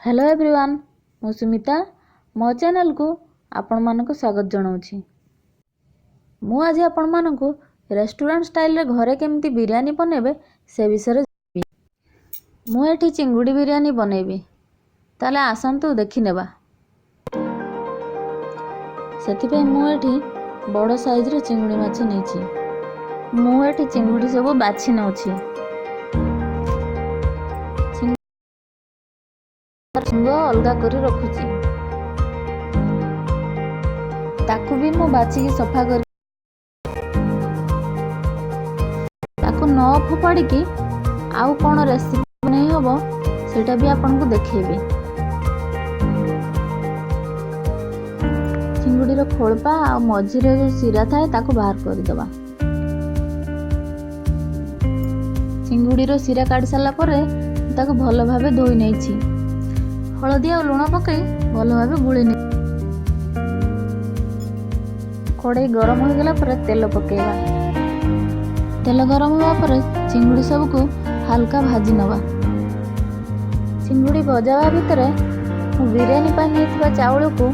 Hello everyone, ମୁଁ ସୁମିତା। ମୋ ଚ୍ୟାନେଲକୁ ଆପଣମାନଙ୍କୁ ସ୍ୱାଗତ ଜଣାଉଛି। ମୁଁ ଆଜି ଆପଣମାନଙ୍କୁ ରେଷ୍ଟୁରାଣ୍ଟ ଷ୍ଟାଇଲରେ ଘରେ କେମିତି ବିରିୟାନୀ ବନେଇବେ ସେ ବିଷୟରେ। ମୁଁ ଏଠି ଚିଙ୍ଗୁଡ଼ି ବିରିୟାନୀ ବନେଇବି। ତାହେଲେ ଆସନ୍ତୁ ଦେଖିନେବା। ସେଥିପାଇଁ ମୁଁ ଏଠି ବଡ଼ ସାଇଜ୍ର ଚିଙ୍ଗୁଡ଼ି ମାଛ ନେଇଛି। ମୁଁ ଏଠି ଚିଙ୍ଗୁଡ଼ି ସବୁ ବାଛି ନେଉଛି। ଶିଙ୍ଗ ଅଲଗା କରି ରଖୁଛି, ତାକୁ ବି ମୁଁ ବାଛିକି ସଫା କରି ତାକୁ ନ ଫୋପାଡ଼ିକି ଆଉ କ'ଣ ରେସିପି ବନେଇ ହେବ, ସେଇଟା ବି ଆପଣଙ୍କୁ ଦେଖେଇବି। ଚିଙ୍ଗୁଡ଼ିର ଖୋଳପା ଆଉ ମଝିରେ ଯେଉଁ ଶିରା ଥାଏ, ତାକୁ ବାହାର କରିଦେବା। ଚିଙ୍ଗୁଡ଼ିର ଶିରା କାଢ଼ି ସାରିଲା ପରେ ତାକୁ ଭଲ ଭାବେ ଧୋଇ ନେଇଛି। ହଳଦୀ ଆଉ ଲୁଣ ପକାଇ ଭଲ ଭାବେ ଗୋଳେଇ ନେଇ କଡ଼େଇ ଗରମ ହୋଇଗଲା ପରେ ତେଲ ପକାଇବା। ତେଲ ଗରମ ହେବା ପରେ ଚିଙ୍ଗୁଡ଼ି ସବୁକୁ ହାଲକା ଭାଜି ନେବା। ଚିଙ୍ଗୁଡ଼ି ଭଜା ହେବା ଭିତରେ ମୁଁ ବିରିୟାନୀ ପାଇଁ ନେଇଥିବା ଚାଉଳକୁ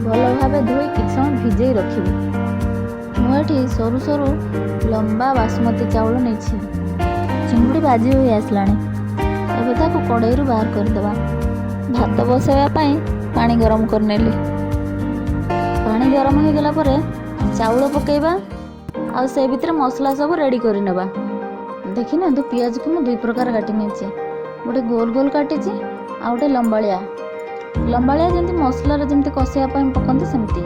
ଭଲ ଭାବେ ଧୋଇ କିଛି ସମୟ ଭିଜେଇ ରଖିବି। ମୁଁ ଏଠି ସରୁ ସରୁ ଲମ୍ବା ବାସୁମତୀ ଚାଉଳ ନେଇଛି। ଚିଙ୍ଗୁଡ଼ି ଭାଜି ହୋଇ ଆସିଲାଣି, ଏବେ ତାକୁ କଡ଼େଇରୁ ବାହାର କରିଦେବା। ଭାତ ବସାଇବା ପାଇଁ ପାଣି ଗରମ କରିନେଲି। ପାଣି ଗରମ ହୋଇଗଲା ପରେ ଚାଉଳ ପକାଇବା ଆଉ ସେ ଭିତରେ ମସଲା ସବୁ ରେଡ଼ି କରିନେବା। ଦେଖିନିଅନ୍ତୁ, ପିଆଜକୁ ମୁଁ ଦୁଇ ପ୍ରକାର କାଟି ନେଇଛି। ଗୋଟେ ଗୋଲ ଗୋଲ କାଟିଛି ଆଉ ଗୋଟେ ଲମ୍ବାଳିଆ ଲମ୍ବାଳିଆ, ଯେମିତି ମସଲାରେ ଯେମିତି କଷିବା ପାଇଁ ପକାନ୍ତି ସେମିତି।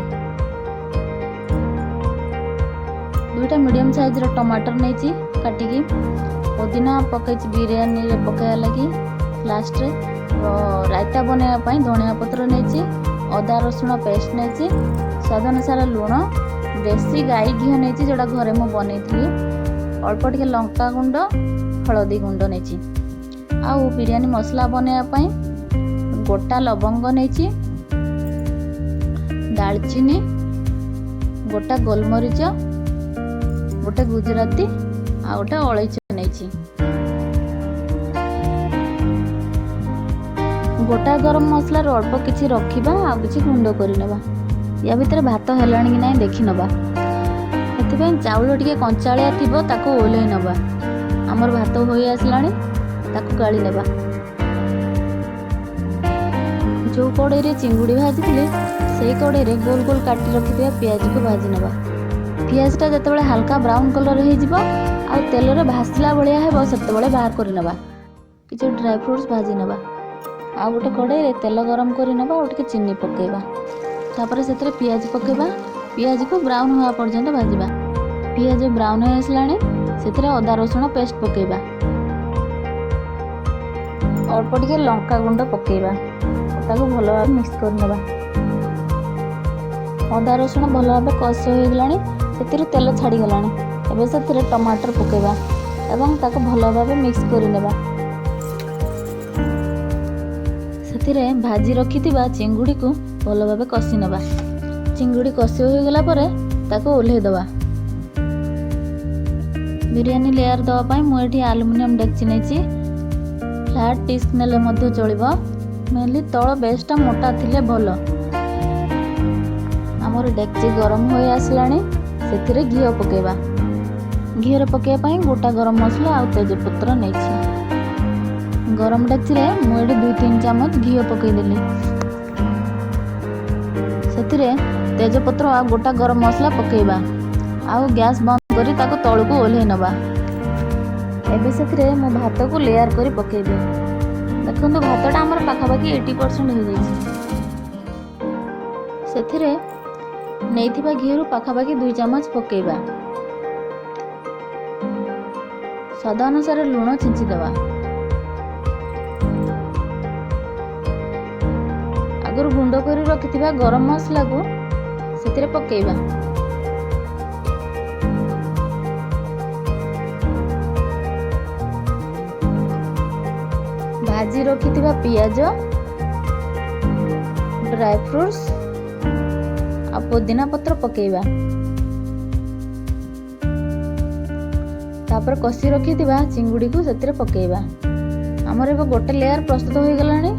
ଦୁଇଟା ମିଡ଼ିୟମ୍ ସାଇଜ୍ର ଟମାଟର ନେଇଛି କାଟିକି। ପୋଦିନା ପକାଇଛି ବିରିୟାନୀରେ ପକାଇବା ଲାଗି ଲାଷ୍ଟରେ। ରାଇତା ବନେଇବା ପାଇଁ ଧନିଆ ପତ୍ର ନେଇଛି, ଅଦା ରସୁଣ ପେଷ୍ଟ ନେଇଛି, ସ୍ୱାଦ ଅନୁସାରେ ଲୁଣ, ଦେଶୀ ଗାଈ ଘିଅ ନେଇଛି ଯେଉଁଟା ଘରେ ମୁଁ ବନେଇଥିଲି, ଅଳ୍ପ ଟିକେ ଲଙ୍କା ଗୁଣ୍ଡ, ହଳଦୀ ଗୁଣ୍ଡ ନେଇଛି। ଆଉ ବିରିୟାନୀ ମସଲା ବନେଇବା ପାଇଁ ଗୋଟା ଲବଙ୍ଗ ନେଇଛି, ଡାଲଚିନି, ଗୋଟା ଗୋଲମରିଚ, ଗୋଟେ ଗୁଜୁରାତି ଆଉ ଗୋଟେ ଅଳେଇଚ ନେଇଛି। ଗୋଟା ଗରମ ମସଲାରୁ ଅଳ୍ପ କିଛି ରଖିବା ଆଉ କିଛି ଗୁଣ୍ଡ କରିନେବା। ୟା ଭିତରେ ଭାତ ହେଲାଣି କି ନାହିଁ ଦେଖିନେବା। ସେଥିପାଇଁ ଚାଉଳ ଟିକେ କଞ୍ଚାଳିଆ ଥିବ, ତାକୁ ଓହ୍ଲେଇ ନେବା। ଆମର ଭାତ ହୋଇ ଆସିଲାଣି, ତାକୁ ଗାଳି ନେବା। ଯେଉଁ କଡ଼େଇରେ ଚିଙ୍ଗୁଡ଼ି ଭାଜିଥିଲି, ସେଇ କଡ଼େଇରେ ଗୋଲ ଗୋଲ କାଟି ରଖିଥିବା ପିଆଜକୁ ଭାଜି ନେବା। ପିଆଜଟା ଯେତେବେଳେ ହାଲକା ବ୍ରାଉନ୍ କଲର୍ ହେଇଯିବ ଆଉ ତେଲରେ ଭାସିଲା ଭଳିଆ ହେବ, ସେତେବେଳେ ବାହାର କରିନେବା। କିଛି ଡ୍ରାଏ ଫ୍ରୁଟ୍ସ ଭାଜି ନେବା। ଆଉ ଗୋଟେ କଡ଼େଇରେ ତେଲ ଗରମ କରି ନେବା ଆଉ ଟିକେ ଚିନି ପକାଇବା। ତାପରେ ସେଥିରେ ପିଆଜ ପକାଇବା। ପିଆଜକୁ ବ୍ରାଉନ୍ ହେବା ପର୍ଯ୍ୟନ୍ତ ଭାଜିବା। ପିଆଜ ବ୍ରାଉନ୍ ହୋଇ ଆସିଲାଣି, ସେଥିରେ ଅଦା ରସୁଣ ପେଷ୍ଟ ପକାଇବା। ଅଳ୍ପ ଟିକେ ଲଙ୍କା ଗୁଣ୍ଡ ପକାଇବା, ତାକୁ ଭଲ ଭାବେ ମିକ୍ସ କରିନେବା। ଅଦା ରସୁଣ ଭଲ ଭାବେ କଷ ହୋଇଗଲାଣି, ସେଥିରୁ ତେଲ ଛାଡ଼ିଗଲାଣି। ଏବେ ସେଥିରେ ଟମାଟର ପକାଇବା ଏବଂ ତାକୁ ଭଲ ଭାବେ ମିକ୍ସ କରିନେବା। ସେଥିରେ ଭାଜି ରଖିଥିବା ଚିଙ୍ଗୁଡ଼ିକୁ ଭଲ ଭାବେ କଷି ନେବା। ଚିଙ୍ଗୁଡ଼ି କଷି ହୋଇଗଲା ପରେ ତାକୁ ଓହ୍ଲେଇ ଦେବା। ବିରିୟାନୀ ଲେୟାର ଦେବା ପାଇଁ ମୁଁ ଏଠି ଆଲୁମିନିୟମ ଡେକ୍ଚି ନେଇଛି। ଫ୍ଲାଟ୍ ଡିସ୍କ ନେଲେ ମଧ୍ୟ ଚଳିବ। ମେନଲି ତଳ ବେସ୍ଟା ମୋଟା ଥିଲେ ଭଲ। ଆମର ଡେକ୍ଚି ଗରମ ହୋଇ ଆସିଲାଣି, ସେଥିରେ ଘିଅ ପକାଇବା। ଘିଅରେ ପକାଇବା ପାଇଁ ଗୋଟା ଗରମ ମସଲା ଆଉ ତେଜପତ୍ର ନେଇଛି। ଗରମ ଡେକ୍ଚିରେ ମୁଁ ଏଠି 2-3 ଚାମଚ ଘିଅ ପକାଇଦେଲି। ସେଥିରେ ତେଜପତ୍ର ଆଉ ଗୋଟା ଗରମ ମସଲା ପକାଇବା ଆଉ ଗ୍ୟାସ୍ ବନ୍ଦ କରି ତାକୁ ତଳକୁ ଓହ୍ଲେଇ ନେବା। ଏବେ ସେଥିରେ ମୁଁ ଭାତକୁ ଲେୟାର କରି ପକାଇବି। ଦେଖନ୍ତୁ, ଭାତଟା ଆମର ପାଖାପାଖି 80% ହେଇଯାଇଛି। ସେଥିରେ ନେଇଥିବା ଘିଅରୁ ପାଖାପାଖି 2 ଚାମଚ ପକାଇବା। ସ୍ୱାଦ ଅନୁସାରେ ଲୁଣ ଛିଞ୍ଚିଦେବା। ଆଗରୁ ଗୁଣ୍ଡ କରି ରଖିଥିବା ଗରମ ମସଲାକୁ ସେଥିରେ ପକାଇବା। ଭାଜି ରଖିଥିବା ପିଆଜ, ଡ୍ରାଏ ଫ୍ରୁଟ୍ସ ଆଉ ପୋଦିନା ପତ୍ର ପକାଇବା। ତାପରେ କଷି ରଖିଥିବା ଚିଙ୍ଗୁଡ଼ିକୁ ସେଥିରେ ପକାଇବା। ଆମର ଏବେ ଗୋଟେ ଲେୟାର ପ୍ରସ୍ତୁତ ହୋଇଗଲାଣି।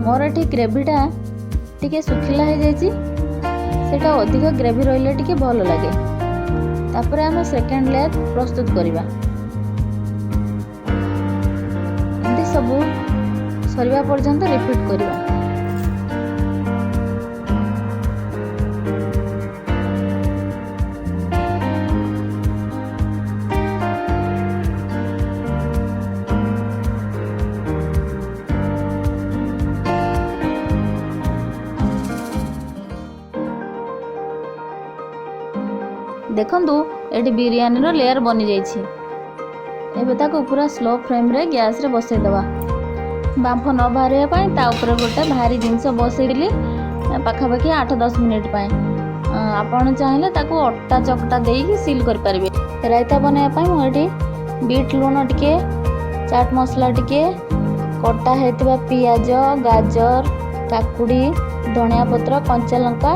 ମୋର ଏଠି ଗ୍ରେଭିଟା ଟିକେ ଶୁଖିଲା ହେଇଯାଇଛି। ସେଇଟା ଅଧିକ ଗ୍ରେଭି ରହିଲେ ଟିକେ ଭଲ ଲାଗେ। ତାପରେ ଆମେ ସେକେଣ୍ଡ ଲେୟାର ପ୍ରସ୍ତୁତ କରିବା। ଏମିତି ସବୁ ସରିବା ପର୍ଯ୍ୟନ୍ତ ରିପିଟ୍ କରିବା। ଦେଖନ୍ତୁ, ଏଠି ବିରିୟାନୀର ଲେୟାର ବନିଯାଇଛି। ଏବେ ତାକୁ ପୁରା ସ୍ଲୋ ଫ୍ଲେମ୍ରେ ଗ୍ୟାସ୍ରେ ବସେଇଦେବା। ବାମ୍ଫ ନ ବାହାରିବା ପାଇଁ ତା ଉପରେ ଗୋଟେ ଭାରି ଜିନିଷ ବସେଇଦେଲି ପାଖାପାଖି 8-10 ମିନିଟ୍ ପାଇଁ। ଆପଣ ଚାହିଁଲେ ତାକୁ ଅଟା ଚକଟା ଦେଇକି ସିଲ୍ କରିପାରିବେ। ରାଇତା ବନେଇବା ପାଇଁ ମୁଁ ଏଠି ବିଟ୍ ଲୁଣ ଟିକେ, ଚାଟ୍ ମସଲା ଟିକେ, କଟା ହେଇଥିବା ପିଆଜ, ଗାଜର, କାକୁଡ଼ି, ଧନିଆ ପତ୍ର, କଞ୍ଚା ଲଙ୍କା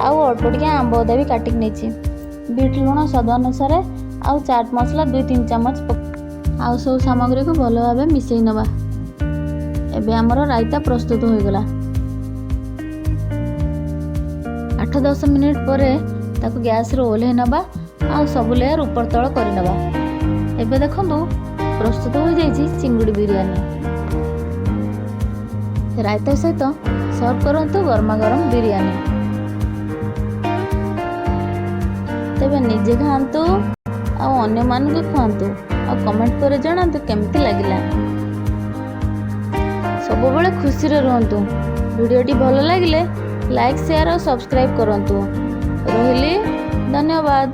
ଆଉ ଅଳ୍ପ ଟିକେ ଆମ୍ବ ଅଦା ବି କାଟିକି ନେଇଛି। ବିଟ୍ ଲୁଣ ସ୍ୱାଦ ଅନୁସାରେ ଆଉ ଚାଟ୍ ମସଲା 2-3 ଚାମଚ ଆଉ ସବୁ ସାମଗ୍ରୀକୁ ଭଲ ଭାବେ ମିଶାଇ ନେବା। ଏବେ ଆମର ରାଇତା ପ୍ରସ୍ତୁତ ହୋଇଗଲା। 8-10 ମିନିଟ୍ ପରେ ତାକୁ ଗ୍ୟାସ୍ରୁ ଓହ୍ଲାଇ ନେବା ଆଉ ସବୁ ଲେୟାର ଉପର ତଳ କରିନେବା। ଏବେ ଦେଖନ୍ତୁ, ପ୍ରସ୍ତୁତ ହୋଇଯାଇଛି ଚିଙ୍ଗୁଡ଼ି ବିରିୟାନୀ। ରାଇତା ସହିତ ସର୍ଭ କରନ୍ତୁ ଗରମା ଗରମ ବିରିୟାନୀ। ତେବେ ନିଜେ ଖାଆନ୍ତୁ ଆଉ ଅନ୍ୟମାନଙ୍କୁ ଖୁଆନ୍ତୁ ଆଉ କମେଣ୍ଟ କରି ଜଣାନ୍ତୁ କେମିତି ଲାଗିଲା। ସବୁବେଳେ ଖୁସିରେ ରୁହନ୍ତୁ। ଭିଡ଼ିଓଟି ଭଲ ଲାଗିଲେ ଲାଇକ୍, ସେୟାର ଆଉ ସବସ୍କ୍ରାଇବ୍ କରନ୍ତୁ। ରହିଲି, ଧନ୍ୟବାଦ।